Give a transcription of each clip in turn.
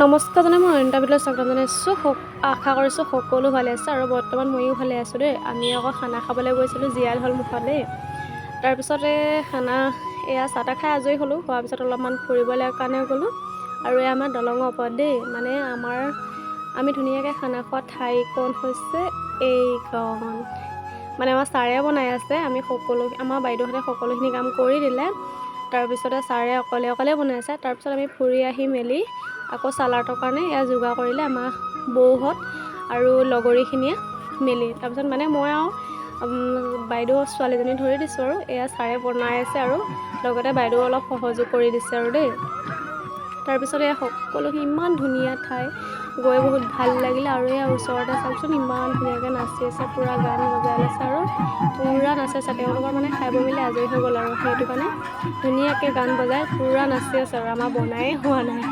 নমস্কাৰ জনাই মই অনিতা ভিডিঅ'লৈ স্বাগতম জনাইছোঁ। আশা কৰিছোঁ সকলো ভালে আছে আৰু বৰ্তমান ময়ো ভালে আছোঁ দেই। আমি আকৌ খানা খাবলৈ গৈছিলোঁ জীয়াঢল মুখত দেই। তাৰপিছতে খানা এয়া চাহ তাহ খাই আজৰি হ'লোঁ। হোৱাৰ পিছত অলপমান ফুৰিবলৈ কাৰণে গ'লোঁ আৰু এয়া আমাৰ দলঙৰ ওপৰত দেই। মানে আমি ধুনীয়াকৈ খানা খোৱা ঠাইকণ হৈছে এইকণ। মানে আমাৰ ছাৰে বনাই আছে। আমি সকলো, আমাৰ বাইদেউহঁতে সকলোখিনি কাম কৰি দিলে। তাৰপিছতে ছাৰে অকলে অকলে বনাই আছে। তাৰপিছত আমি ফুৰি আহি মেলি আকৌ চালাডৰ কাৰণে এয়া যোগাৰ কৰিলে আমাৰ বৌহঁত আৰু লগৰীখিনিয়ে মিলি। তাৰপিছত মানে মই আৰু বাইদেউ ছোৱালীজনী ধৰি দিছোঁ আৰু এয়া ছাৰে বনাই আছে আৰু লগতে বাইদেউ অলপ সহযোগ কৰি দিছে আৰু দেই। তাৰপিছত এয়া সকলোখিনি ইমান ধুনীয়া ঠাই, গৈ বহুত ভাল লাগিলে। আৰু এয়া ওচৰতে চাওকচোন, ইমান ধুনীয়াকৈ নাচি আছে, পূৰা গান বজাই লৈছে আৰু পূৰা নাচি আছে। তেওঁলোকৰ মানে খাই বৈ মেলি আজৰি হৈ গ'ল আৰু সেইটো কাৰণে ধুনীয়াকৈ গান বজাই পূৰা নাচি আছে আৰু আমাৰ বনায়ে হোৱা নাই।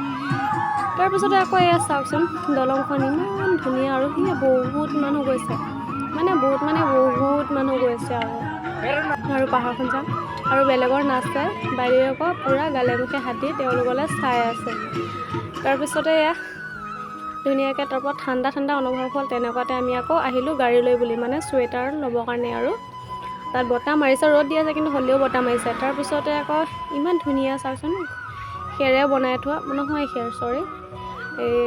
তাৰপিছতে আকৌ এয়া চাওকচোন, দলংখন ইমান ধুনীয়া আৰু সেয়া বহুত মানুহ গৈছে, মানে বহুত, মানে বহুত মানুহ গৈছে আৰু পাহাৰখন চাম আৰু বেলেগৰ নাচে। বাইদেৱে আকৌ পূৰা গালে মুখে হাত দি তেওঁলোকলৈ চাই আছে। তাৰপিছতে এয়া ধুনীয়াকৈ তাৰপৰা ঠাণ্ডা ঠাণ্ডা অনুভৱ হ'ল। তেনেকুৱাতে আমি আকৌ আহিলোঁ গাড়ী লৈ বুলি, মানে চুৱেটাৰ ল'বৰ কাৰণে। আৰু তাত বতাহ মাৰিছে, ৰ'দ দি আছে কিন্তু হ'লেও বতাহ মাৰিছে। তাৰপিছতে আকৌ ইমান ধুনীয়া চাওকচোন, খেৰে বনাই থোৱা, নহয় খেৰ, চৰি, এই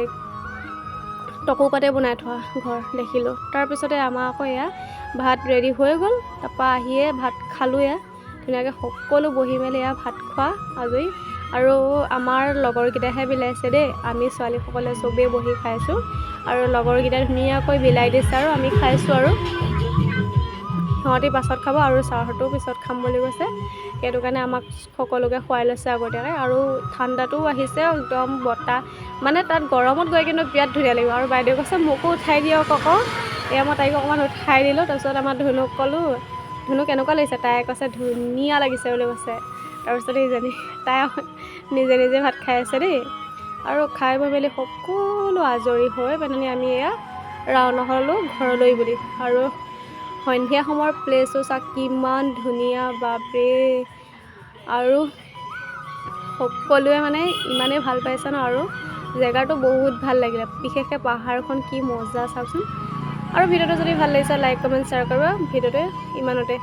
টকৌপাতে বনাই থোৱা ঘৰ দেখিলোঁ। তাৰপিছতে আমাৰ আকৌ এয়া ভাত ৰেডি হৈ গ'ল। তাৰপৰা আহিয়ে ভাত খালোঁ। এয়া ধুনীয়াকৈ সকলো বহি মেলি এয়া ভাত খোৱা আজৰি। আৰু আমাৰ লগৰকেইটাহে বিলাইছে দেই। আমি ছোৱালীসকলে চবেই বহি খাইছোঁ আৰু লগৰকেইটাই ধুনীয়াকৈ বিলাই দিছে আৰু আমি খাইছোঁ। আৰু সিহঁতি পাছত খাব আৰু ছাৰহঁতেও পিছত খাম বুলি কৈছে। সেইটো কাৰণে আমাক সকলোকে খুৱাই লৈছে আগতীয়াকৈ। আৰু ঠাণ্ডাটোও আহিছে একদম বতাহ, মানে তাত গৰমত গৈ কিন্তু বিৰাট ধুনীয়া লাগিব। আৰু বাইদেৱে কৈছে, "মোকো উঠাই দিয়ক আকৌ।" এয়া মই তাইক অকণমান উঠাই দিলোঁ। তাৰপিছত আমাৰ ধুনুক ক'লোঁ, "ধুনু, কেনেকুৱা লাগিছে?" তাই কৈছে, "ধুনীয়া লাগিছে" বুলি কৈছে। তাৰপিছত এইজনী তাই নিজে নিজে ভাত খাই আছে দেই। আৰু খাই বৈ মেলি সকলো আজৰি হৈ পেলানি আমি এয়া ৰাওনা হ'লোঁ ঘৰলৈ বুলি। আৰু সন্ধিয়া সময়ৰ প্লেচটো চাওক, কিমান ধুনীয়া, বাপৰে! আৰু সকলোৱে মানে ইমানেই ভাল পাইছে ন। আৰু জেগাটো বহুত ভাল লাগিলে, বিশেষকৈ পাহাৰখন কি মজা চাওকচোন। আৰু ভিডিঅ'টো যদি ভাল লাগিছে, লাইক, কমেণ্ট, শ্বেয়াৰ কৰিব। ভিডিঅ'টো ইমানতে।